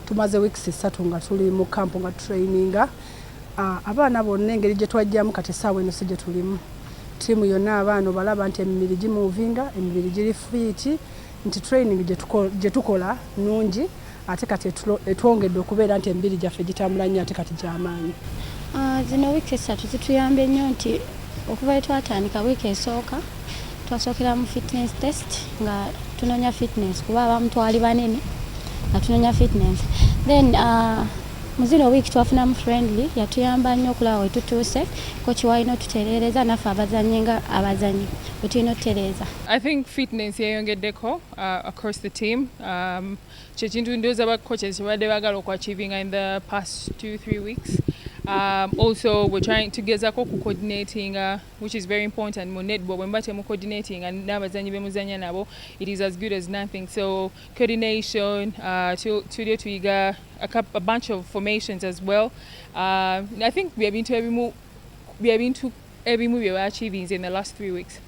Tumaze weeks 3 nga tuli mu camp nga traininga. Abaana bonna engeri gye twajjamu kati essaawa eno si gye tulimu. Ttiimu yonna abaana obalaba nti emibiri gimuvinga, emibiri giri fit, nti training gye tukola nnungi, ate kati etwongedde okubeera nti emibiri gyaffe gitambula nnyo, ate kati gy'amaanyi. Zino wiiki 3 zituyambye nnyo, nti okuva lwe twatandika, wiiki esooka twasookera mu fitness test nga tunoonya fitness, kuba abamu twali banene nga tunoonya fitness. Then mu zino wiiki twafunamu friendly, yatuyamba nnyo okulaba we tutuuse, coach walina otutereereza, naffe abazannyi nga abazannyi we tulina otutereeza. I think fitness yeyongeddeko across the team. Kyekintu ndowooza ba coaches kyebadde baagala okuachievinga in the past 2-3 weeks. Also we're trying tugezako ku coordinating, which is very important mu netball. Bwe muba temu coordinating n'abazanyi be muzanya nabo, it is as good as nothing. So coordination, tulyo tuyiga a bunch of formations as well. I think byebintu ebimu bye baachievings in the last 3 weeks.